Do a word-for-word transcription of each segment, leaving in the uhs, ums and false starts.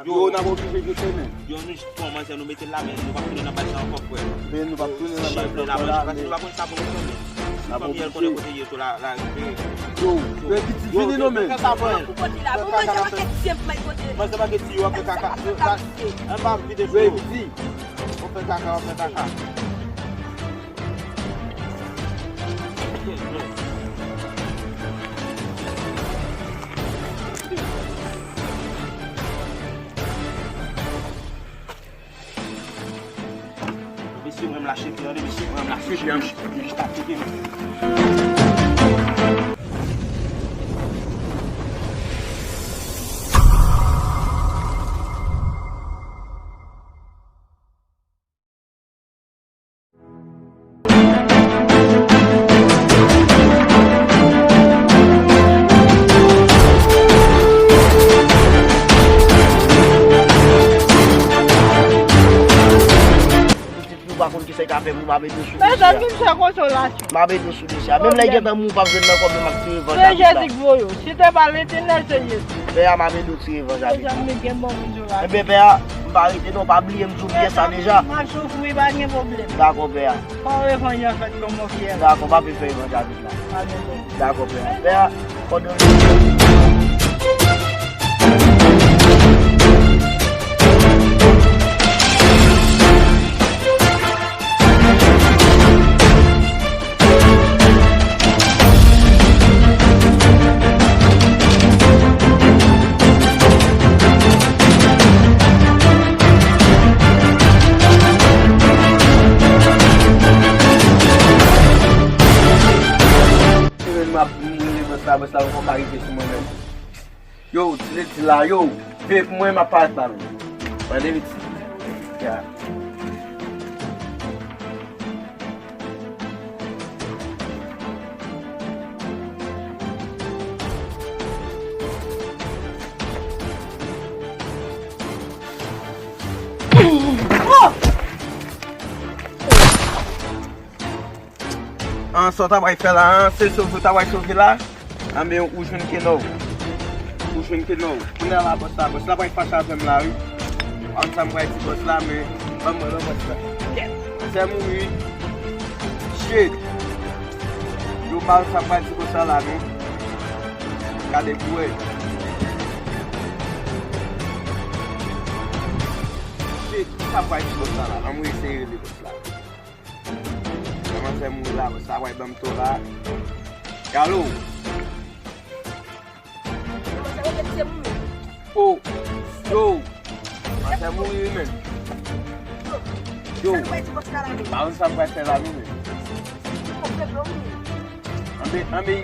Yo, n ap oblije kite, men. Yo, nou jis pran manzè, nou mete l la, men nou p ap tounen nan bal sa ankò, frè. Men nou p ap tounen nan bal sa ankò la, men. N ap oblije. Fanmi a l konnen kote l ye, tou la, la, yo, yo, piti fini non, men. Fè sa, frè. Pou kote la, bon, manzè manke ti, manzè manke ti, yo ap fè kaka. An pa vide flo. Yo, piti. W ap fè kaka, w ap fè kaka. Mesye, mwen m lache pye, tande, mesye, mwen m lache pye, m jis ap kite nou. Pitit, nou pa konn kisa l ka fè pou m ap ede w sou mesye a. Mezanmi, m fè konsolasyon. M ap ede w sou mesye a. Menm lè l gentan mouri, w p ap jwenn nan kòb, m ap tire revanj avèk la. Se Jezi k voye w. Si te pa Letènèl, se Jezi. Pè a, m ap ede w tire revanj avèk la. Mezanmi, gen bon moun sou la. Enben, pè a, m pa rete non, pa bliye m di w m gen sa deja. M ap soufri, pa gen pwoblèm. Dakò, pè a. Pran revanj an fèt kòman w fè a. Dakò, m ap vin fè revanj avèk la. Pa gen pwoblèm. Dakò, pè a. Pè a, kòdon. Mwen menm m ap, m rele bòs la, bòs la poko ka rive sou mwen menm. Yo, ti leti la, yo, veye pou mwen, m ap parèt la menm. Mande piti. Ya. An, sa w ta pral fè la, an, se sove w ta pral sove la. Anben, ou jwenn kenò w. Ou jwenn kenò w. Kounye a la, bòs la, bòs la pral fache avè m la, wi. Ann sa m pral di bòs la, men ban m wè non bòs la. Manzè mouri. Shit. Yo mal sa m pral di bòs la la, men. Gade pou wè. Shit, sa m pral di bòs la la. Ann eseye rele bòs la. Kòman fè mouri la, sa pral ban m to la. Galo. Kòman fè mouri, men? Oh, yo. Kòman fè mouri, men? Yo. Sa pral di bòs la la, men? Pa konn sa m pral fè la, non, men. Anbe, anbe,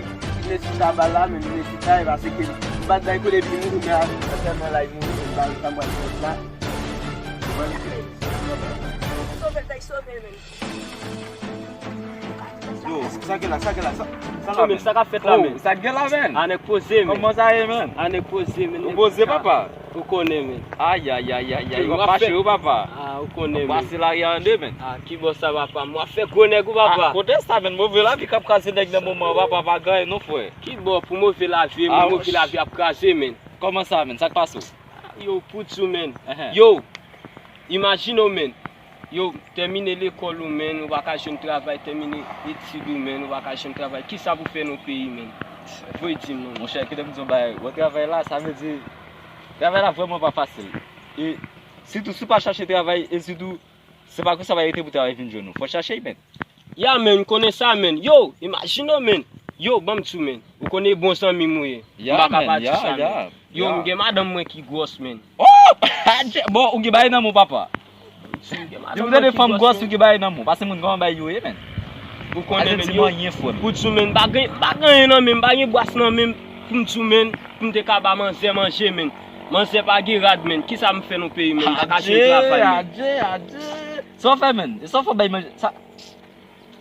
Inesita ba la, men Inesita, e paske m pa t bay kote epi mouri, men a, sèlman la, li mouri, men m pa konn sa m pral fè la. Sove l, bay sove l, men. Yo, sa gen la, sa gen la, sa, sa la, men. Sa k ap fèt la, men? Sa gen la, men? A nèg poze, men. Kòman sa ye, men? A nèg poze, men. Ou poze, papa? Ou konnen, men. Ay, ay, ay, ay, ay. W ap mache, wi, papa. A, ou konnen, men. W ap pase lari a an de, men. A, ki bò sa, papa? M w ap fè gwo nèg, wi, papa. A, kote sa, men? Move lavi k ap kraze nèg nan moman an, papa, pa gen anyen, non, frè. Ki bò pou move lavi, men? Move lavi ap kraze, men. Kòman sa, men? Sa k pase w? Yo, poutchou, men. Yo, imajine w, men. Yo, tèmine lekòl ou, men, ou pa ka jwenn travay, tèmine etid ou, men, ou pa ka jwenn travay. Kisa pou fè nan peyi, men? Voye di m, non. Monchè, kite m di w yon bagay. Wè travay la, sa vle di, travay la vrèman pa fasil. E sitou si w pa chache travay, e sitou, se pa konsa w va rete pou travay vin jwenn ou. Fò w chache, men. Ya, men, konnen sa, men. Yo, imajine w, men. Yo, ban m di w, men. Ou konnen e bon zanmi m ou ye. M pa ka pa di sa, men. Yo, m gen madanm mwen ki gwòs, men. Oh! Adje! Bon, ou gen bagay nan men w, papa. Depi w tande fanm gwòs, ou gen bagay nan men w. Pase moun kòman bagay yo ye, men. Ou konnen, men, yo. Pou di w, men, m pa gen, m pa gen anyen nan men m, m pa gen bwas nan men m, pou m di w, men, pou m te ka ba manzè manje, men. Manzè pa gen rad, men. Kisa m fè nan peyi, men? M pa ka jwenn travay, men. Adje, adje, adje. Sa w fè, men? E sa w fè bay manje? Sa,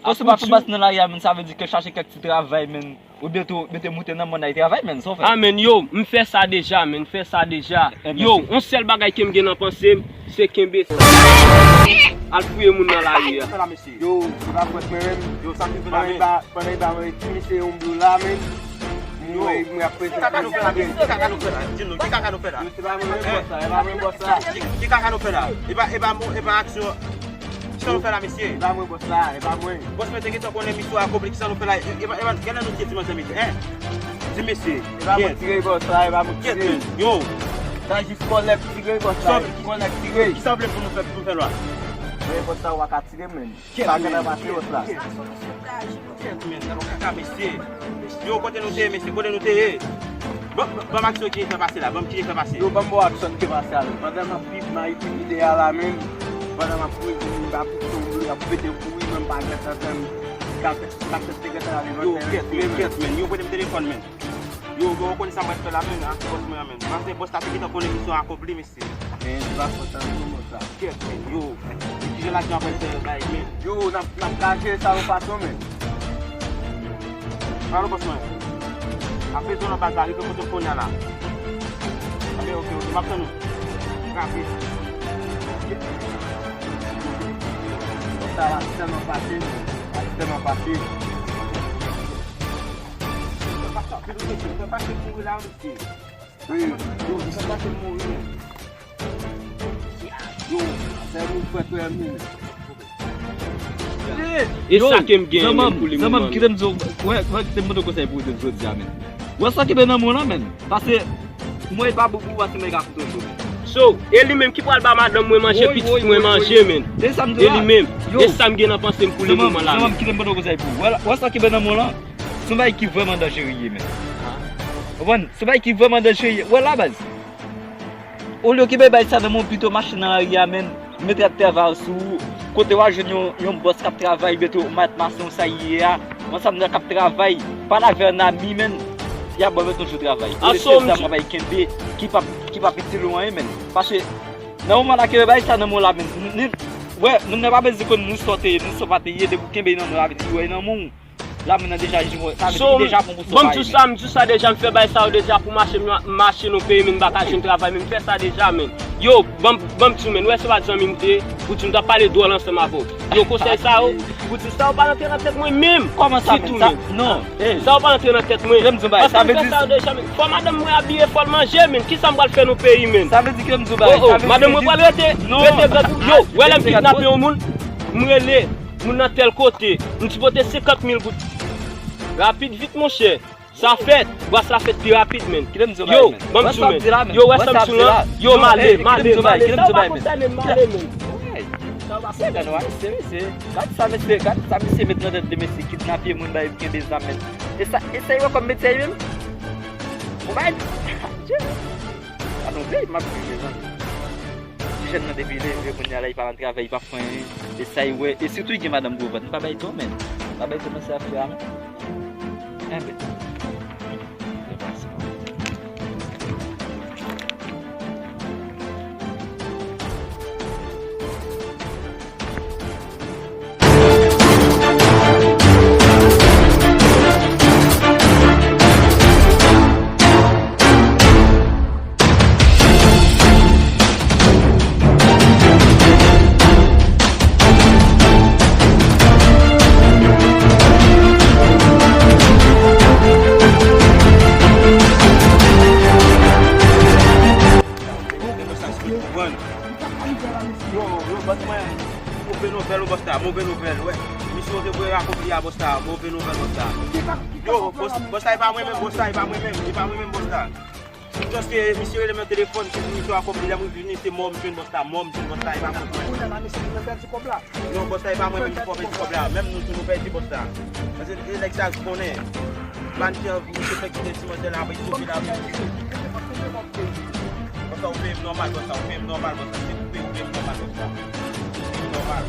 Paske w pa fè bas nan lari a, men, sa vle di ke chache kèk ti travay, men, oubyen tou, mete moute nan mòn al travay, men, sa w fè? A, men, yo, m fè sa deja, men, m fè sa deja. Yo, yon sèl bagay ke m gen nan panse m, se kenbe sa. Al fouye moun nan lari a. Yo, se pa fòt mwen menm. Yo, sa m te fè la, men, pandan li ba mwen ti misye yon blou la, men. Mwen, mwen ap prezante. Ki kaka nou fè la, mesye? Ki kaka nou fè la? Di nou, ki kaka nou fè la? Yo, se pa mwen menm bòs la, e pa mwen bòs la. Ki, ki kaka nou fè la? E pa, e pa, e pa aksyon. Kisa nou fè la, mesye? E pa mwen bòs la, e pa mwen. Bòs mwen te gentan konnen misyon akonpli, kisa nou fè la? E, e pa, e pa, genlè nou tire ti manzè, mesye, en? Di mesye. E pa mwen tire bòs la, e pa mwen tire. Yo. Sa jis kòlèg tire bòs la, kòlèg tire. Kisa w vle pou nou fè, pou nou fè lwa? Men bòs la, w pa ka tire, men. Sa gentan pase bòs la. Kèt, men, sa nou kaka, mesye. Yo, kote nou te ye, mesye, kote nou te ye? Ban, ban, ban m aksyon ki fè pase la, ban m ki fè pase. Yo, ban m ba w aksyon ki pase a, men. Pandan m ap viv, m a itilite a la, men. Pandan m ap viv, m ap, m ap pete kouri, men m pa gentan fè m. Kat, kat, te gentan ale nan tèren. Yo, kèt, men, kèt, men. Yo, prete m telefòn, men. Yo, yo, ou konn sa mwen fè la, men, a ti bòs mwen an, men. Paske bòs la te gentan konnen misyon akonpli, mesye. Men, se pa fòt an nou, non, sa. Kèt, men, yo. E kijan lajan ap fè bay, men. Yo, n ap, n ap ka jere sa yon fason, men. Alo, bòs mwen. Ap bezwen nan baz la, rive kote m kounye a la. Oke, oke, oke, m ap tann ou. Rapid. Sa la, tèlman fasil, men. Tèlman fasil. Fè pa sa, fè nou mete, fè pa se mouri la, mesye. Wi, yo, fè pa se mouri, men. Yo, fè nou fè twè, men. E sa ke m genyen, men, pou li, zanmanm, kite m di w, wè, wè, kite m mande w konsèy pou w di m jodi a, men. Wè sa kenbe nan men w lan, men. Pase, mwen, e pa boubou, pase mwen ka fout w, men. So, e li menm ki pral ba madanm mwen manje, pitit mwen manje, men. E li menm. E sa m gen nan panse m pou li moman la, men. Zanmanm, kite m mande w konsèy pou w. Wè, wè sa kenbe nan men w lan. Se yon bagay ki vrèman danjere ye, men. Konprann? Se yon bagay ki vrèman danjere ye. Wè la, baz. Olye w kenbe bagay sa nan men w, pito mache nan lari a, men. Mete ap travay sou ou. Kote w a jwenn yon, yon bòs k ap travay, byeto mat mason sa ye a. Yon sa moun k ap travay. Pale avè yon ami, men. Y ap ba w yon jou travay. Olye se zam w ap al kenbe ki p ap, ki p ap itil ou anyen, men. Paske nan moman la kenbe bagay sa nan men w la, men. Ni, wè, moun nan pa bezwen konn moun sa w te ye, moun sa w pa te ye, depi w kenbe nan men w la, vle di wè nan men w. La moun nan deja jwenn, sa vle di li deja bon pou sa w pa ye, men. Ban m di w sa, m di w sa deja, m fè bagay sa yo deja pou mache, m, m mache nan peyi, men m pa ka jwenn travay, men m fè sa deja, men. Yo, ban m, ban m di w, men, w wè se pa t zanmi m te ye, pou di m t ap pale dwòl ansanm avè w. Yo, konsèy sa yo, pou di sa yo pa rantre nan tèt mwen menm. Kòman sa, men? Sa, non. Sa yo pa rantre nan tèt mwen. Kite m di w bagay, sa vle di, paske m fè sa yo deja, men. Fò madanm mwen abiye, fò l manje, men. Kisa m pral fè nan peyi, men? Sa vle di, kite m di w bagay, sa vle di, madanm mwen pral rete, rete grangou. Yo, wè lè m kidnape yon moun, m rele moun nan tèl kote, m di pote senkant mil goud. Rapid vit, monchè. Sa fèt. Bras la fèt pi rapid, men. Yo, ban m di w, men. Yo, wè sa m di w lan. Yo, m ale, m ale, m ale. Sa yo pa konsène m, m ale, men. Gad sa, mesye, gad sa, mesye met nan tèt de mesye, kidnape moun, bay kenbe zam, men. E sa, e sa yo wè kòm medya yo menm? Ou bay. Gad yon peyi m ap viv, mezanmi. Ti jèn nan depi leve kounye a la, li pa nan travay, li pa fè anyen. E sa li wè, e sitou li gen madanm gwo vant, m pa bay tò, men. M pa bay tò nan sa afè a, non. Enben. Se pa sa. Yo, yo, bòs mwen, move nouvèl, bòs la, move nouvèl, wè. Misyon te voye akonpli a, bòs la, move nouvèl, bòs la. Yo, bòs, bòs la, e pa mwen menm, bòs la, e pa mwen menm, e pa mwen menm, bòs la. Jis ke misye rele m nan telefòn, se pou misyon akonpli, lè mwen vini, se mò m jwenn bòs la, mò m jwenn bòs la, e pa mwen menm. Kounye a la, misye vin pèdi kòb la. Non, bòs la, e pa mwen menm ki fò pèdi kòb la, menm nou tou nou pèdi bòs la. Paske e nèg sa ki konnen. Ban ti anvi, misye fè kite ti manzè la, apre li sove la. Bòs la, ou peye m nòmal, bòs la, ou peye m nòmal, bòs la, se koupe, ou peye m nòmal, bòs la. Ou peye m nòmal.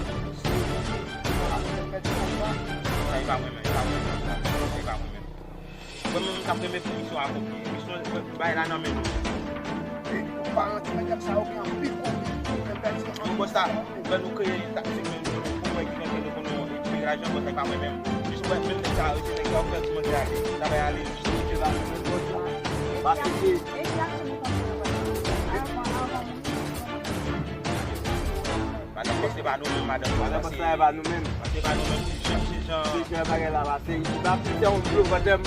Sa, e pa mwen menm, e pa mwen menm, e pa mwen menm. Mwen menm, m t ap renmen pou misyon akonpli. Misyon, bay la nan men nou. Ou pa rann ti medam sa yo gen anpil kote. Yo, bòs la, lè nou kreye taktik menm, pou mwen ki renmen nou konn yon ekip lajan, bòs la, e pa mwen menm. Jis mwen menm, nèg sa yo, se nèg sa yo fè ti manje ale. Sa bay ale. Pase. Madanm bòs se pa nou menm, madanm bòs se pa nou menm. Se jan, se jan. Se jan bagay la pase. Li pa pite yon dlo pandan m.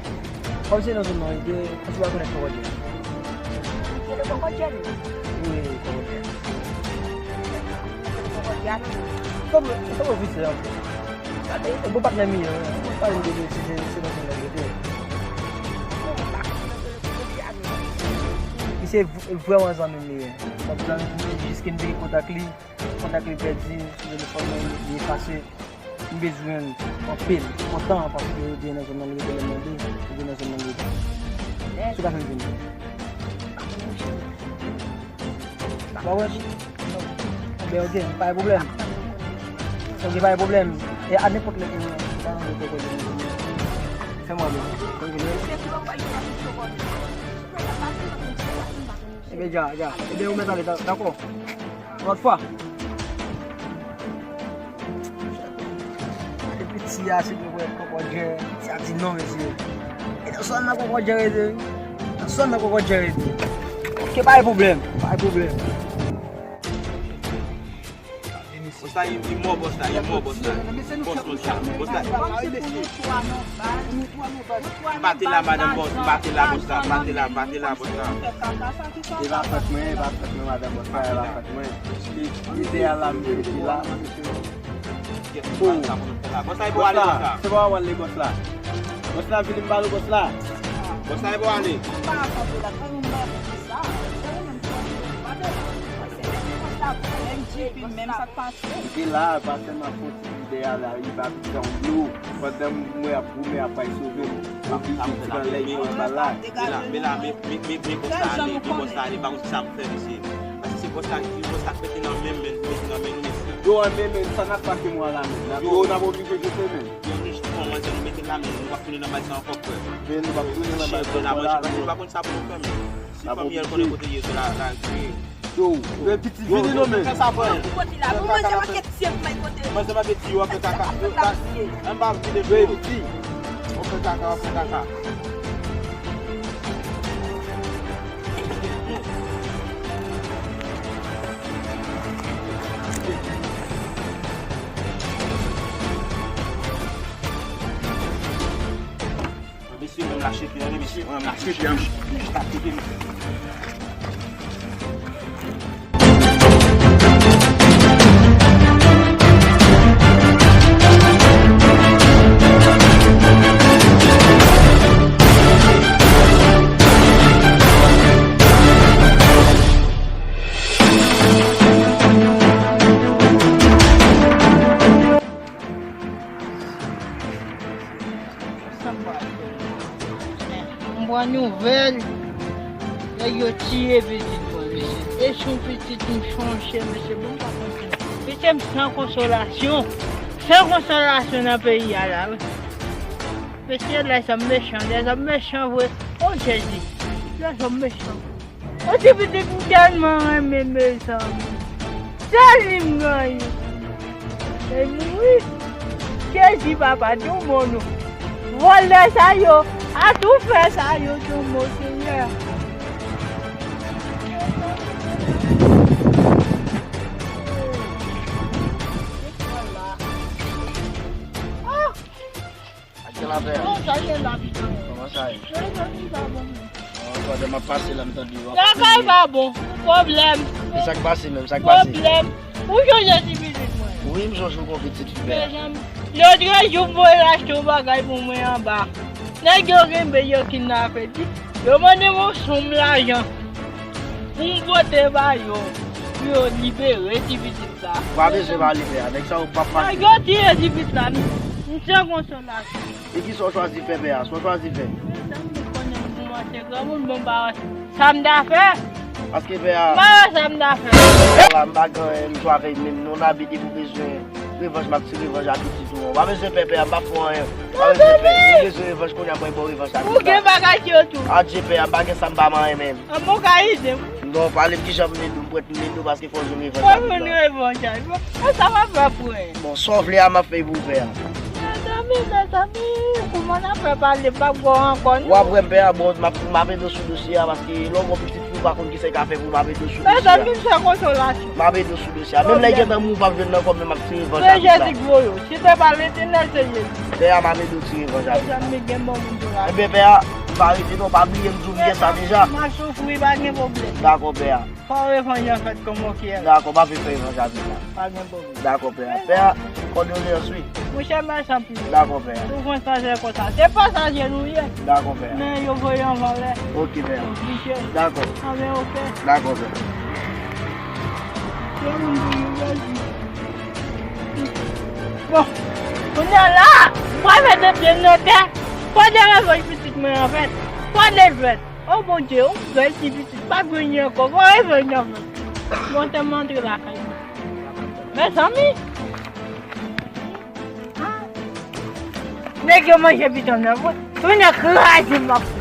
Kòm se nan zòn nan rete, èske w pa konèt Kòkòdjè? Rete Kòkòdjè, li? Wi, Kòkòdjè. Kòkòdjè, non. Kòm, kòm ofisè, an fèt. Gade, e bon patnè m ye, wi. Mwen pa vin de si se, se nan zòn nan rete. Misye v-, vrèman zanmi m li ye. Sa zanmi m li, jis ke m te gen kontak li. Kontak li pèdi sou telefòn mwen, li efase. M bezwen anpil, kontan paske yo di nan zòn nan li rete, lè m mande, yo di nan zòn nan li rete. Se pa fè m vini. Ba wè. Ben, ok, pa gen pwoblèm. Ok, pa gen pwoblèm. E a nenpòt lè ke nou, fè mwen apèl. Konn vini. Ebyen, dja, dja. Ebyen, ou mèt ale, da-, dakò. Yon lòt fwa. Gade piti a, se pou wè Kòkòdjè. Piti a di non, mesye. E nan zòn nan Kòkòdjè rete, wi. Nan zòn nan Kòkòdjè rete. Ok, pa gen pwoblèm. Pa gen pwoblèm. Bòs la, li, li mò, bòs la, li mò, bòs la. Bòs, bòs la, bòs la. M pa te la, madanm bòs, m pa te la, bòs la, m pa te la, m pa te la, bòs la. E pa fòt mwen, e pa fòt mwen, madanm bòs la, e pa fòt mwen. Lidè a la, m te la. Bòs la, se pa w ale, bòs la. Bòs la, vini m ba nou, bòs la. Bòs la, e pa w ale. M te la, pase m ap fon ti lidè a la, li pa pikan w dlo. Pandan m wè ap goumen, ap bay sove m. Mwen oblije ti pran lèy pou m pa la. Men la, men la, men, men, men, men bòs la ale, men bòs la ale, pa konn sa m fè, mesye. Paske se bòs la, se bòs la k mete nan men m, men, mete nan men nou, mesye. Yo, an men, men, sa n ap pase mwa la, men. Yo, n ap oblije jete, men. Yo, nou jis pran manzè, nou mete nan men nou, nou p ap tounen nan bagay sa ankò, frè. Men nou p ap tounen nan bagay sa ankò la, men. Chèf la, mwen, nou pa konn sa pou nou fè, men. Si fanmi an konnen kote l ye, se la, la, se Yo, men piti vini non, men. Fè sa, frè. Pou kote la, pou manzè manke tiye pou bay kote. Manzè manke tiye, w ap fè kaka. Ann pa vide. Wi, piti. W ap fè kaka, w ap fè kaka. Mesye, mwen lache pye, mesye, mwen lache pye, mesye, ta pete, mesye. M pran nouvèl, nèg yo tiye pitit mwen, mesye. E se yon pitit m chonje, mesye, bon, m pa konprann. Mesye, m san konsolasyon. San konsolasyon nan peyi a la, wi. Mesye, lèzòm mechan, lèzòm mechan vre. O Jezi, lèzòm mechan. O ti pitit m tèlman renmen, mezanmi. Sèl li m genyen. E mouri. Jezi papa, di yon mo non. Vòlè sa yo, A tou fè sa yo tou mo Senyè. Ah! Ak gen lapè. Non, sa gen la, pitit. Kòman sa ye? Mezanmi, pa bon. An, pandan m ap pase la, m tande w ap lakay kriye. Pa bon. Pwoblèm. E sa k pase menm? Sa k pase? Pwoblèm. Ou sonje ti pitit mwen? Wi, m sonje w gon pitit fi, pè. Mezanmi. Lòt jou, m voye l achte yon bagay pou mwen anba. Nèg yo kenbe, yo kidnape li. Yo mande m yon sonm lajan pou m pote ba yo, pou yo libere ti pitit la. Ou pa bezwen pale, pè a. Nèg sa yo p ap pase. Nèg yo tiye ti pitit la, m, m san konsolasyon. E kisa w chwazi fè, pè a? Sa w chwazi fè? Mezanmi, ou konnen m kòmanse granmoun, bon, m pa wè sa m ta fè. Paske, pè a, m pa wè sa m ta fè. La, m pa gen anyen, m sou avè l menm non, n abite pou bezwen revanj, m ap ti revanj a pitit ou an. W pa bezwen pè, pè a, m p ap fè w anyen. W pa bezwen pè. Si w bezwen revanj kounye a, mwen ba w revanj a pitit la. Ou gen bagay yo tou. Adje, pè a, m pa gen sa, m pa manyen menm. An, bon, ka ede m. Non, pale m kijan m ede w, m prèt m ede w paske fò w jwenn revanj a pitit la. Fò w jwenn revanj a pitit la. Sa m ap fè pou mwen? Bon, sa w vle a, m ap fè pou ou, pè a. Mezanmi, mezanmi, kòman n ap fè pale, m p ap wè w ankò, non. W ap wè m, pè a, bon, m ap, m ap ede w sou dosye a, paske lè w gon pitit fi, ou pa konn kisa l ka fè pou ou, m ap ede w sou dosye a. Mezanmi, m fè konsolasyon. M ap ede w sou dosye a. Menm lè l gentan mouri, ou p ap jwenn l ankò, men m ap ti revanj a pitit la. Se Jezi k voye w. Si se pa Letènèl, se Jezi. Pè a, m ap ede w ti revanj a pitit la. Mezanmi, gen bon moun sou la. Ebyen, pè a, m pa rete non, pa bliye m di w m gen sa deja. M ap soufri, pa gen pwoblèm. Dakò, pè a. Fò revanj an fèt kòman w ye a. Dakò, pa vin fè revanj avèk mwen. Pa gen pwoblèm. Dakò, pè a. Pè a, kondoleyans, wi. Monchè, mèsi anpil. Dakò, pè a. Tout konn sa se konsa. Se pasaje nou ye. Dakò, pè a. Men yo voye anvan lè. Oke, pè a. Oblije. Dakò. Anben, oke. Dakò, pè a. Bon, kounye a la, mwen mete pye m nan tè. Fò de revanj pitit mwen an fèt. Fò de jwèt. O Bondye, yon bèl ti pitit, pa grenyen ankò, fò revanj nan men. Bon, te m antre lakay mwen. Mezanmi! Ah! Nèg yo manje pitit nan mwen. Tounen kraze m ap fè.